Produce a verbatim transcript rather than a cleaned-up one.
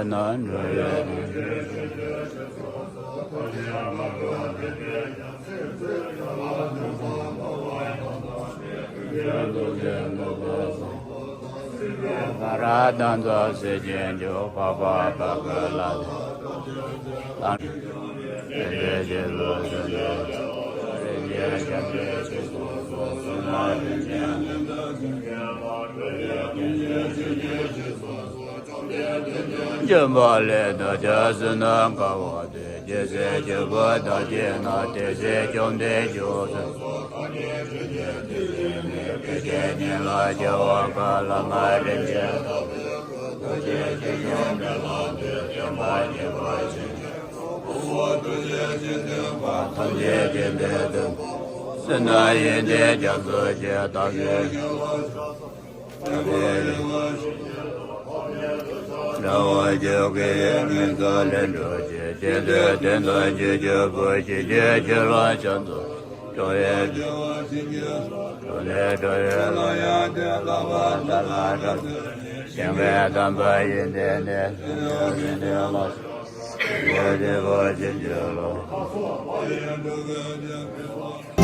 ང་ར་དང་ཚོ་སྲིད་ཀྱི་འཇུག་པ་པ་པ་ཀུ་ལ་དང་། ལྗོན་པ་ལས་ད་ཆ་སྲིད་ན་དགའ་བ་དེ། རྒྱལ་སྲས་ཆོས་སྐུ་དང་བཅས་ན། དེ་ཚེ་བཅོམ་ལྡན་འཇུག་སོ། སངས་རྒྱས་དེ་ཉིད་ལ་སྐྱེ་བ་འགའ་ལ། མ་རིག་བྱེ་བྲག་ཏུ་རྒྱལ་སྲས་ཀྱི་ཡོན་ཏན་ལ་འདུད། བསྟན་པ་རྒྱས་པར་བྱེད་ཕྱིར། གཙོ་བོ་ཐུགས་རྗེ་ཆེ་ལྡན་དཔལ། ཐམས་ཅད་མཁྱེན་པའི་སྟོན་པ། སྲིད་ན་ཡོན་ཏན་རྒྱ་མཚོ་ཆེ། བདག་གིས་དྲན་པ་བྱས་ན། དགྲ་བོ་ཆོས་སྐུའི་ངོ་མཚར་ལས་འགྲོལ་ཕྱིར། ཆོས་འདོད་དོན་དམ་ཆོས་ཀྱི་བུ། ཞི་རྒྱས་ཆོས་ལ་ཕྱག་འཚལ། འགྲོ་བའི་དོན་བྱེད་པའི་ཕྱིར། འགྲོ་ལས་སྒྲོལ་བའི་སློབ་དཔོན་ཏེ། བསླབ་པ་དག་ལ་སྐྱབས་སུ་མཆི། ཞིང་པའི་དམ་པ་ཡོན་ཏན་ལྡན། སེམས་ཡོད་ཡོན་ཏན་ལ་སོགས་པའི་རིག་པ་ཆེན་པོའི་བློ།